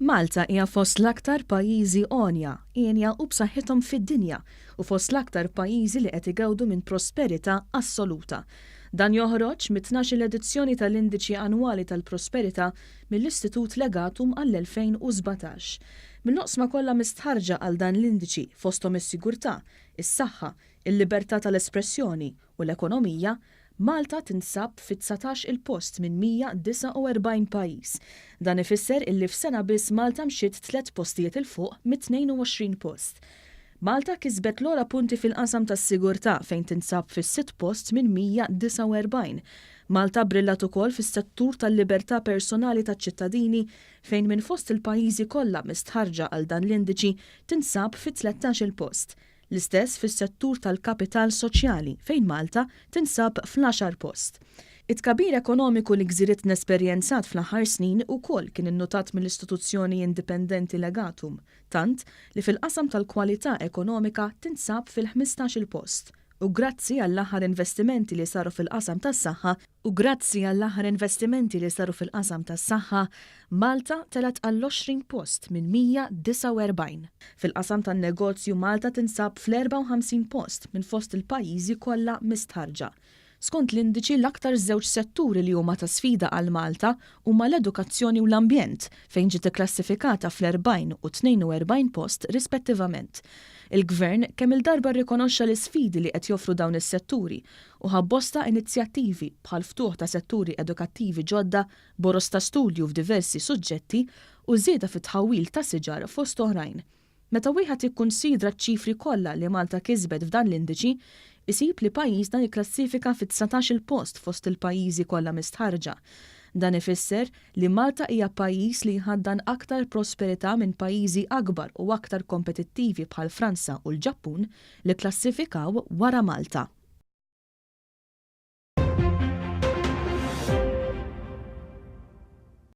Malta hija fost l-aktar pajjiżi għonja, hienja u b'saħħithom fid-dinja u fost l-aktar pajjiżi li qed igawdu minn prosperità assoluta. Dan joħroġ mit-tnax-il edizzjoni tal-Indiċi Annwali tal-Prosperità mill-Istitut Legatum għall-2017. Mill-oqsma kollha mistħarrġa għal dan l-indiċi, fosthom is-sigurtà, is-saħħa, il-libertà tal-espressjoni u l-ekonomija, Malta tinsab fit-dsatax-il post minn 149 pajjiż. Dan ifisser illi f'sena biss Malta mxiet tlett postijiet 'il fuq mit-22 post. Malta kisbet l-ogħla punti fil-qasam tas-sigurtà fejn tinsab fis-sitt post minn 149. Malta brillat ukoll fis-settur tal-libertà personali taċ-ċittadini fejn minn fost il-pajjiżi kollha mistħarrġa għal dan l-indiċi tinsab fit-tlettax-il post. L-istess fis-settur tal-kapital soċjali fejn Malta tinsab fl-għaxar post. It-tkabbir ekonomiku li gżiritna esperjenzat fl-aħħar snin ukoll kien innutat mill-istituzzjoni indipendenti Legatum, tant li fil-qasam tal-kwalità ekonomika tinsab fil-ħmistax-il post u grazzi għall-aħħar investimenti li saru fil-qasam tas-saħħa U grazzi għall-aħħar investimenti li saru fil-qasam tas-saħħa, Malta telgħet għall-20 post minn 149. Fil-qasam tan-negozju Malta tinsab fl-54 post minn fost il-pajjiżi kollha mistħarrġa. Skont l-indiċi l-aktar żewġ setturi li huma ta' sfida għal Malta huma l-edukazzjoni u l-ambjent fejn ġiet ikklassifikata fl-40 u 42 post rispettivament. Il-Gvern kemm-il darba rrikonoxxa l-isfidi li qed joffru dawn is-setturi u ħa bosta inizjattivi bħall-ftuħ ta' setturi edukattivi ġodda, boroż ta' studju f'diversi suġġetti u żieda fit-tħawwil ta' siġar fost oħrajn. Meta wieħed jikkunsidra ċ-ċifri kollha li Malta kisbet f'dan l-indiċi, isib li pajjiżna jikklassifika fit-dsatax-il post fost il-pajjiżi kollha mistħarrġa. Dan ifisser li Malta hija pajjiż li jħaddan aktar prosperità minn pajjiżi akbar u aktar kompetittivi bħal Franza u l-Ġappun li kklassifikaw wara Malta.